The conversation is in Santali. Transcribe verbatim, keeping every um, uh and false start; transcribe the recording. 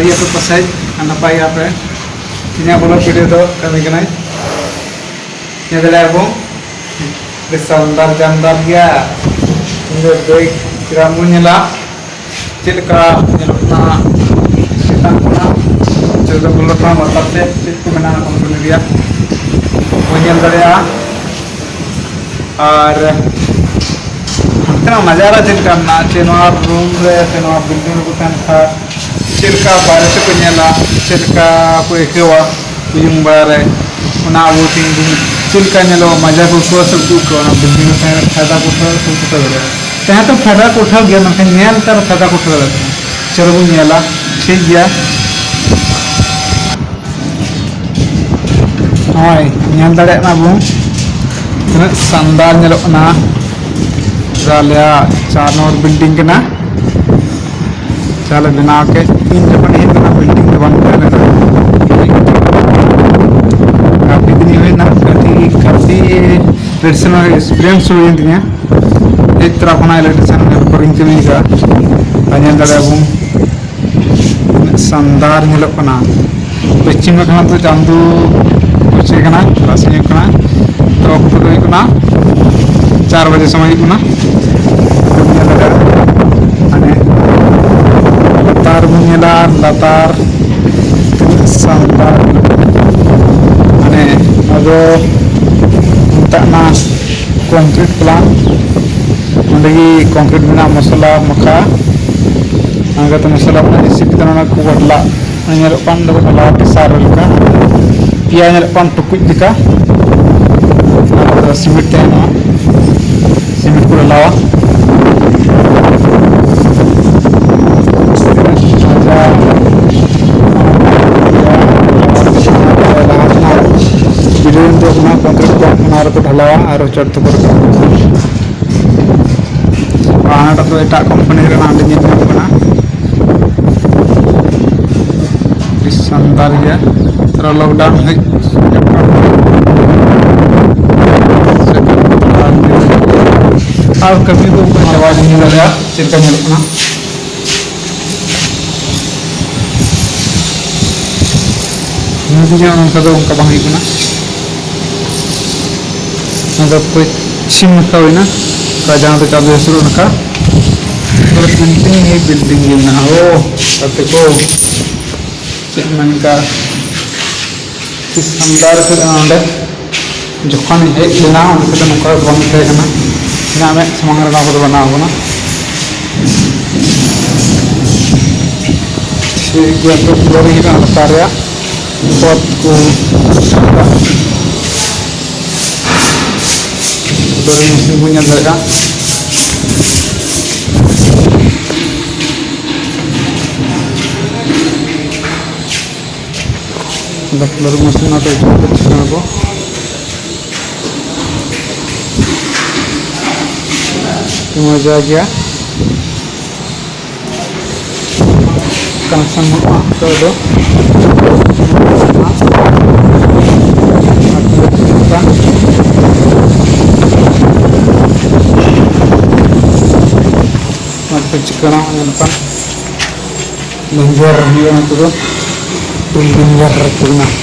ᱤᱭᱟᱹ ᱯᱮ ᱯᱟᱥᱮᱡ ᱟᱨ ᱱᱟᱯᱟᱭ ᱜᱮᱭᱟ ᱯᱮ᱾ ᱤᱧᱟᱹᱜ ᱵᱞᱚᱜ ᱵᱷᱤᱰᱤᱭᱳ ᱫᱚ ᱠᱟᱹᱢᱤ ᱠᱟᱱᱟᱭ᱾ ᱧᱮᱞ ᱫᱟᱲᱮᱭᱟᱜᱼᱟ ᱵᱚᱱ, ᱟᱹᱰᱤ ᱥᱟᱱᱫᱟᱨ ᱡᱟᱱᱫᱟᱨ ᱜᱮᱭᱟ᱾ ᱤᱧ ᱫᱚ ᱫᱟᱹᱭ ᱪᱮᱦᱨᱟ ᱵᱚᱱ ᱧᱮᱞᱟ᱾ ᱪᱮᱫ ᱞᱮᱠᱟ ᱧᱮᱞᱚᱜ ᱠᱟᱱᱟ ᱪᱮᱛᱟᱱ ᱠᱷᱚᱱᱟᱜ, ᱪᱮᱫ ᱞᱮᱠᱟ ᱵᱚᱞᱚ ᱠᱟᱱᱟ ᱞᱟᱛᱟᱨ ᱥᱮᱫ, ᱪᱮᱫ ᱠᱚ ᱢᱮᱱᱟᱜᱼᱟ ᱠᱳᱢᱯᱟᱱᱤ ᱨᱮᱭᱟᱜ, ᱵᱚᱱ ᱧᱮᱞ ᱫᱟᱲᱮᱭᱟᱜᱼᱟ᱾ ᱟᱨ ᱦᱟᱱᱛᱮᱱᱟᱜ ᱱᱟᱡᱟᱨᱟ ᱪᱮᱫ ᱞᱮᱠᱟ ᱢᱮᱱᱟᱜᱼᱟ, ᱪᱮ ᱱᱚᱣᱟ ᱨᱩᱢ ᱨᱮ ᱥᱮ ᱱᱚᱣᱟ ᱵᱤᱞᱰᱤᱝ ᱨᱮᱠᱚ ᱛᱟᱦᱮᱱ ᱠᱷᱟᱱ ᱪᱮᱫ ᱞᱮᱠᱟ ᱵᱟᱭᱨᱮ ᱥᱮᱫ ᱠᱚ ᱧᱮᱞᱟ, ᱪᱮᱫ ᱞᱮᱠᱟ ᱠᱚ ᱟᱹᱭᱠᱟᱹᱣᱟ ᱩᱭᱩᱝ ᱵᱟᱲᱟ ᱨᱮ, ᱚᱱᱟ ᱟᱵᱚ ᱛᱤᱱ ᱫᱤᱱ ᱪᱮᱫ ᱞᱮᱠᱟ ᱧᱮᱞᱚᱜᱼᱟ, ᱢᱟᱡᱟ ᱠᱚ ᱟᱹᱭᱠᱟᱹᱣᱟ ᱥᱮ ᱵᱟᱠᱚ ᱟᱹᱭᱠᱟᱹᱣᱟ, ᱚᱱᱟ ᱵᱤᱞᱰᱤᱝ ᱨᱮ ᱛᱟᱦᱮᱸ ᱠᱟᱛᱮ ᱯᱷᱟᱭᱫᱟ ᱠᱚ ᱩᱴᱷᱟᱹᱣᱟ ᱥᱮ ᱵᱟᱠᱚ ᱩᱴᱷᱟᱹᱣ ᱫᱟᱲᱮᱭᱟᱜᱼᱟ᱾ ᱛᱟᱦᱮᱸ ᱛᱚ ᱯᱷᱟᱭᱫᱟ ᱠᱚ ᱩᱴᱷᱟᱹᱣ ᱜᱮᱭᱟ, ᱢᱮᱱᱠᱷᱟᱱ ᱧᱮᱞ ᱛᱮ ᱟᱨ ᱯᱷᱟᱭᱫᱟ ᱠᱚ ᱩᱴᱷᱟᱹᱣ ᱫᱟᱲᱮᱭᱟᱜᱼᱟ᱾ ᱪᱚᱞᱚ ᱵᱚᱱ ᱧᱮᱞᱟ, ᱴᱷᱤᱠ ᱜᱮᱭᱟ᱾ ᱱᱚᱜᱼᱚᱭ ᱧᱮᱞ ᱫᱟᱲᱮᱭᱟᱜ ᱠᱟᱱᱟ ᱵᱚᱱ ᱛᱤᱱᱟᱹᱜ ᱥᱟᱱᱫᱟᱨ ᱧᱮᱞᱚᱜ ᱠᱟᱱᱟ᱾ ᱟᱞᱮᱭᱟᱜ ᱪᱟᱨ ᱱᱚᱢᱵᱚᱨ ᱵᱤᱞᱰᱤᱝ ᱠᱟᱱᱟ᱾ ᱪᱟᱞᱮ ᱵᱮᱱᱟᱣ ᱠᱮᱫ᱾ ᱤᱧ ᱡᱚᱠᱷᱚᱱ ᱦᱮᱡ ᱞᱮᱱᱟ, ᱵᱤᱞᱰᱤᱝ ᱫᱚ ᱵᱟᱝ ᱛᱟᱦᱮᱸ ᱞᱮᱱᱟ᱾ ᱠᱟᱹᱯᱤ ᱫᱤᱱ ᱦᱩᱭᱱᱟ, ᱠᱟᱹᱯᱤ, ᱠᱟᱹᱯᱤ ᱰᱮᱲ ᱥᱮᱨᱢᱟ ᱮᱠᱥᱯᱤᱨᱤᱭᱮᱱᱥ ᱦᱩᱭᱮᱱ ᱛᱤᱧᱟ᱾ ᱦᱮᱡ ᱛᱚᱨᱟ ᱠᱷᱚᱱᱟᱜ ᱤᱞᱮᱠᱴᱨᱤᱥᱤᱭᱟᱱ ᱠᱚᱨᱮᱧ ᱠᱟᱹᱢᱤ ᱠᱟᱜᱼᱟ᱾ ᱟᱨ ᱧᱮᱞ ᱫᱟᱲᱮᱭᱟᱜᱼᱟ ᱵᱚᱱ ᱛᱤᱱᱟᱹᱜ ᱥᱟᱱᱫᱟᱨ ᱧᱮᱞᱚᱜ ᱠᱟᱱᱟ᱾ ᱯᱚᱪᱷᱤᱢ ᱱᱟᱠᱷᱟ ᱫᱚ ᱪᱟᱸᱫᱚ ᱯᱚᱪᱷᱤᱢ ᱠᱟᱱᱟ, ᱛᱟᱨᱟᱥᱤᱧ ᱦᱩᱭᱩᱜ ᱠᱟᱱᱟ᱾ ᱛᱚ ᱚᱠᱛᱚ ᱫᱚ ᱦᱩᱭᱩᱜ ᱠᱟᱱᱟ ᱪᱟᱨ ᱵᱟᱡᱮ ᱥᱚᱢᱚᱭ ᱦᱩᱭᱩᱜ ᱠᱟᱱᱟ᱾ ᱧᱮᱞ ᱫᱟᱲᱮᱭᱟᱜᱼᱟ᱾ ᱢᱟᱱᱮ ᱞᱟᱛᱟᱨ ᱵᱚᱱ ᱧᱮᱞᱟ, ᱞᱟᱛᱟᱨ ᱛᱤᱱᱟᱹᱜ ᱥᱟᱱᱫᱟᱨ᱾ ᱢᱟᱱᱮ ᱱᱚᱣᱟ ᱫᱚ ᱢᱮᱛᱟᱜ ᱠᱟᱱᱟ ᱠᱚᱱᱠᱨᱤᱴ ᱯᱞᱟᱱᱴ᱾ ᱚᱸᱰᱮ ᱜᱮ ᱠᱚᱱᱠᱨᱤᱴ ᱢᱮᱱᱟᱜᱼᱟ, ᱢᱚᱥᱞᱟ ᱢᱟᱠᱷᱟ᱾ ᱚᱱᱟ ᱠᱟᱛᱮ ᱢᱚᱥᱞᱟ ᱢᱟᱠᱷᱟ ᱤᱥᱤᱱ ᱠᱟᱛᱮ ᱚᱱᱟ ᱠᱚ ᱵᱚᱫᱞᱟ᱾ ᱧᱮᱞᱚᱜ ᱠᱟᱱ ᱫᱚ ᱰᱷᱟᱞᱟ ᱯᱮᱥᱟᱨ ᱞᱮᱠᱟ, ᱯᱮᱭᱟ ᱧᱮᱞᱚᱜ ᱠᱟᱱ ᱴᱩᱠᱩᱡ ᱞᱮᱠᱟ᱾ ᱚᱱᱟ ᱠᱚᱨᱮ ᱫᱚ ᱥᱤᱢᱮᱱᱴ ᱛᱟᱦᱮᱱᱟ, ᱥᱤᱢᱮᱱᱴ ᱠᱚ ᱰᱷᱟᱞᱟᱣᱟ᱾ ᱵᱤᱞᱤᱭᱚᱱ ᱫᱚ ᱚᱱᱟ ᱠᱚᱱᱠᱨᱤᱴ ᱠᱚ ᱚᱱᱟ ᱨᱮᱠᱚ ᱰᱷᱟᱞᱟᱣᱟ ᱟᱨ ᱪᱚᱴ ᱛᱮᱠᱚ ᱨᱟᱠᱟᱵᱟ᱾ ᱟᱨ ᱦᱟᱱᱟᱴᱟᱜ ᱫᱚ ᱮᱴᱟᱜ ᱠᱳᱢᱯᱟᱱᱤ ᱨᱮᱱᱟᱜ ᱚᱸᱰᱮ ᱧᱮᱞ ᱧᱟᱢᱚᱜ ᱠᱟᱱᱟ᱾ ᱟᱹᱰᱤ ᱥᱟᱱᱫᱟᱨ ᱜᱮᱭᱟ᱾ ᱛᱷᱚᱲᱟ ᱞᱚᱠᱰᱟᱣᱩᱱ ᱦᱮᱡ ᱟᱨ ᱠᱟᱹᱢᱤ ᱫᱚ ᱚᱱᱠᱟ ᱪᱟᱵᱟ ᱧᱚᱜ ᱫᱟᱲᱮᱭᱟᱜᱼᱟ, ᱪᱮᱫ ᱞᱮᱠᱟ ᱧᱮᱞᱚᱜ ᱠᱟᱱᱟ᱾ ᱧᱮᱞ ᱧᱚᱜ ᱱᱚᱝᱠᱟ ᱫᱚ ᱚᱱᱠᱟ ᱵᱟᱝ ᱦᱩᱭᱩᱜ ᱠᱟᱱᱟ᱾ ᱱᱚᱣᱟ ᱫᱚ ᱯᱚᱪᱷᱤᱢ ᱱᱟᱠᱷᱟ ᱦᱩᱭᱱᱟ, ᱚᱱᱠᱟ ᱡᱟᱦᱟᱸ ᱫᱚ ᱪᱟᱸᱫᱚ ᱦᱟᱹᱥᱩᱨᱚᱜ ᱱᱟᱠᱷᱟ᱾ ᱯᱩᱨᱟᱹ painting ᱜᱮ building ᱜᱮ ᱢᱮᱱᱟᱜᱼᱟ᱾ ᱳ ᱜᱟᱛᱮ ᱠᱚ, ᱪᱮᱫ ᱮᱢ ᱢᱮᱱ ᱠᱮᱭᱟ, ᱟᱹᱰᱤ ᱥᱟᱱᱫᱟᱨ ᱠᱟᱱᱟ ᱱᱚᱰᱮ᱾ ᱡᱚᱠᱷᱚᱱ ᱦᱮᱡ ᱞᱮᱱᱟ ᱩᱱ ᱠᱚᱫᱚ ᱱᱚᱝᱠᱟ ᱵᱟᱝ ᱛᱟᱦᱮᱸ ᱠᱟᱱᱟ᱾ ᱤᱧᱟᱹᱜ ᱢᱮᱫ ᱥᱟᱢᱟᱝ ᱨᱮ ᱱᱚᱣᱟ ᱠᱚᱫᱚ ᱵᱮᱱᱟᱣ ᱠᱟᱱᱟ᱾ ᱴᱷᱤᱠ ᱜᱮᱭᱟ, ᱛᱚ ᱯᱷᱞᱳᱨᱤᱝ ᱦᱩᱭᱩᱜ ᱠᱟᱱᱟ ᱞᱟᱛᱟᱨ ᱨᱮᱭᱟᱜ ᱚᱛ ᱠᱚ᱾ ᱯᱷᱞᱳᱨᱤᱝ ᱢᱮᱥᱤᱱ ᱵᱚᱱ ᱧᱮᱞ ᱫᱟᱲᱮᱭᱟᱜᱼᱟ᱾ ᱟᱫᱚ ᱯᱷᱞᱳᱨᱤᱝ ᱢᱮᱥᱤᱱ ᱚᱱᱟ ᱫᱚ ᱤᱫᱤ ᱠᱟᱛᱮ ᱪᱤᱠᱟᱹᱭᱟᱵᱚ? ᱢᱚᱡᱟ ᱜᱮᱭᱟ᱾ ᱠᱟᱱᱮᱠᱥᱚᱱ ᱵᱟᱹᱱᱩᱜᱼᱟ ᱱᱤᱛᱚᱜ ᱫᱚ᱾ ᱟᱨ ᱪᱤᱠᱟᱹᱜ ᱠᱟᱱᱟ ᱢᱮᱱᱠᱷᱟᱱ ᱵᱮᱧᱡᱟᱨ ᱦᱩᱭᱩᱜᱼᱟ ᱱᱤᱛᱚᱜ ᱫᱚ᱾ ᱵᱮᱧᱡᱟᱨ ᱠᱚ ᱢᱮᱱᱟᱜᱼᱟ᱾